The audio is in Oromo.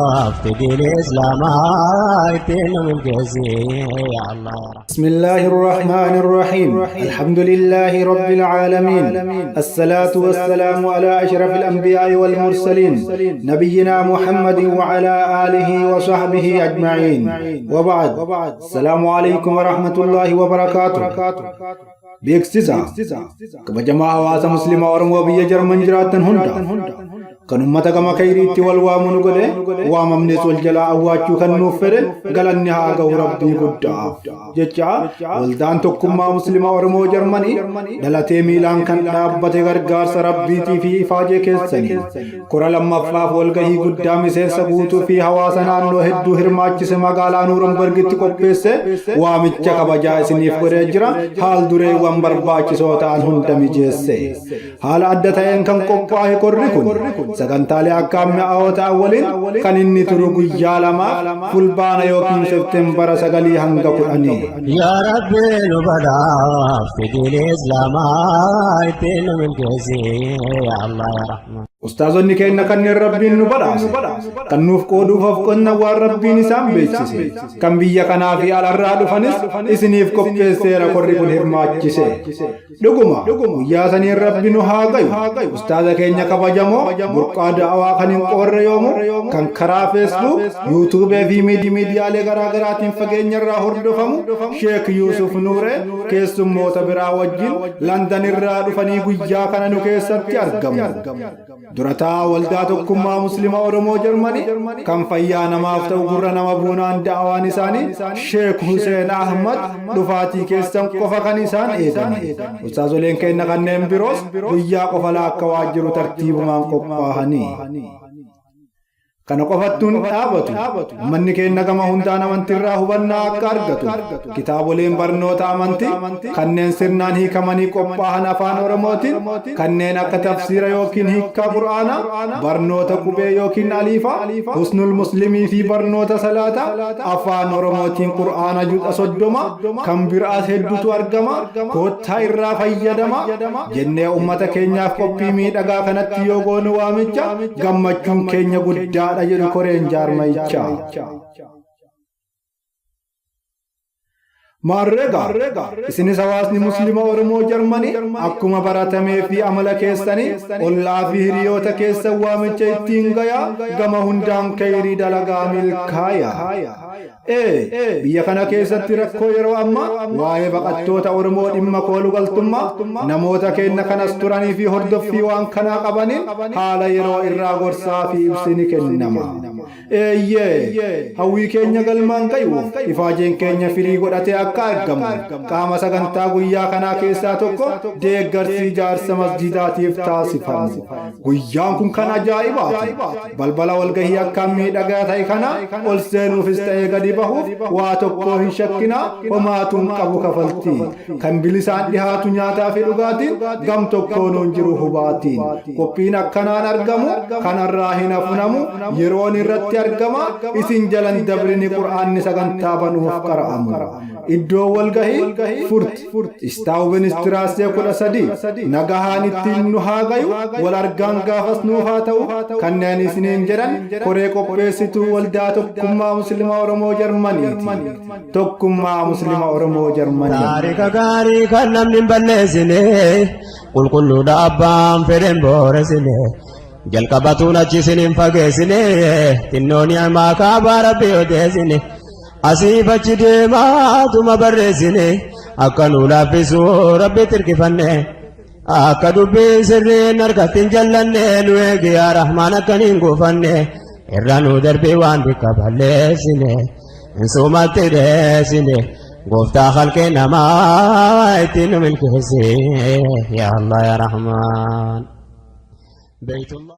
badhaafte diin islaamaa ittiin nu milkeessi yaa Allah yaa Rahmaan. بسم الله الرحمن الرحيم الحمد لله رب العالمين الصلاة والسلام على أشرف الأنبياء والمرسلين نبينا محمد وعلى آله وصحبه أجمعين وبعد السلام عليكم ورحمة الله وبركاته. Beeksisa kabajamaa hawaasa Muslimaa Oromoo biyya Jarman jiraatan hunda kan ummata gama kayriitti wal waamu nu godhe, waamamnes wal jalaa awwaachuu kan nuuf fedhe, galanni haa gahu Rabbii guddaaf jecha, Waldaan Tokkummaa Muslimaa Oromoo Jarmanii dhalatee miilaan kan dhaabbate gargaarsa Rabbiitii fi ifaajee keessanii kora lammaffaaf walgahii guddaa miseensa guutuu fi hawaasa naannoo hedduu hirmaachise magaalaa Nuurambargitti qopheesse waamicha kabajaa isiniif godhee jira. Haal dureewwan barbaachisoo ta'an hunda mijeesse. Haala adda ta'een kan qophaa'e korri kun sagantaalee akkaan mi'aawoo ta'an waliin kan inni turu guyyaa 2f, Fulbaana yookiin Septeembara 9 hanga 10. Yaa Rabbi nu badhaafte diin islaamaa ittiin nu milkeessi yaa Allah yaa Rahmaan. Ustaazonni keenya kanneen Rabbiin nu badhaase, kan nuuf qooduuf of qonna waan Rabbiin isaan beeksise, kan biyya kanaa fi alarraa dhufanis isiniif qopheesseera korri kun hirmaachise. Dhuguma guyyaa saniin Rabbi nu haa gayu. Ustaaza keenya kabajamoo burqaa da'awaa kan hin qoorre yoomu, kan karaa Facebook, YouTube fi miidiyaalee garaa garaatiin fageenya irraa hordofamu, Sheek Yuusuf Nuuree keessummoota biraa wajjin Landan irraa dhufanii guyyaa kana nu keessatti argamu. Durataa Waldaa Tokkummaa Muslima Oromoo Jarmanii kan fayyaa namaaf ta'u gurra nama buunaan da'awaan isaanii Sheek Huseen Ahmad dhufaatii keessan qofa kan isaan eegan. Ustaazoleen keenya kanneen biroos guyyaa qofa laakkawaa jiru tartiibumaan qophaa'anii. Kana qofattuun dhaabatu. Uummanni keenya gama hundaan amantiirraa hubannaa akka argatu kitaaboleen barnoota amantii kanneen sirnaan hiikamanii qophaahan afaan Oromootiin kanneen akka tafsiira yookiin hiikkaa Qur'aanaa, barnoota qubee yookiin aliifaa, Husnul Muslimii fi barnoota salaataa afaan Oromootiin, Qur'aana juza 30 kan biraas hedduutu argama, koottaa irraa fayyadama jennee ummata keenyaaf qophii miidhagaa kanatti yoo goonu waamicha gammachuun keenya guddaadha jedhu koreen jaarmayichaa. Maarreegaa isinis hawaasni Muslima Oromoo Jarmanii akkuma baratamee fi amala keessanii ollaa fi hiriyoota keessan waamicha ittiin gayaa, gama hundaan kayrii dalagaa milkaaya. Ee, biyya kana keessatti rakkoo yeroo ammaa waa'ee baqattoota Oromoo, dhimma koolu galtummaa namoota keenya kanas turanii fi hordoffii waan kanaa qabaniin haala yeroo irraa gorsaa fi ibsi ni kennama. Eeyyee, hawwii keenya galmaan gayuuf ifaajeen keenya firii godhatee akka argamu qaama sagantaa guyyaa kanaa keessaa tokko deeggarsi ijaarsa masjiidaatiif taasifamu. Guyyaan kun kan ajaa'ibaati. Balbala walgahii akkaan miidhagaa ta'e kana ol seenuufis ta'ee gadi bahuuf waa tokkoo hin shakkinaa, homaatuun qabu kafaltii. Kan bilisaan dhihaatu nyaataa fi dhugaatiin gam tokkoon hin jiru hubaatiin. Qophiin akkanaan argamu kanarraa hin hafunamu, yeroon irratti argama isin jalan dabrini Qur'aanni sagantaa banuuf qara'amu. Iddoo walgahii Furt Istaawubenistiraasee 13. Nagahaan ittiin nu haa gayu, wal argaan gaafas nuuf haa ta'u kanneen isiniin jedhan koree qopheessituu Waldaa Tokkummaa Muslima Oromoo Jarmaniiti. Tokkummaa Muslima Oromoo Jarmanii. Taarika gaarii kan namni hin balleessine, qulqulluudha abbaan fedhen booresine, jalqabatuun achi isin hin fageessine, xinnoo ni'amaa kaabaa Rabbi odeessine, asiif achi deemaatuma barreessine, akka nu laaffisu Rabbi tirkifanne, akka dubbiin sirriin harkatti hin jallanne nu eegi yaa Rahmaan, akka hin gufanne irra nu darbee waan xiqqa balleessine hin sumatti dheessine, gooftaa halkee namaa ittiin nu milkeessi yaa Allah yaa Rahmaan. Beeytullah.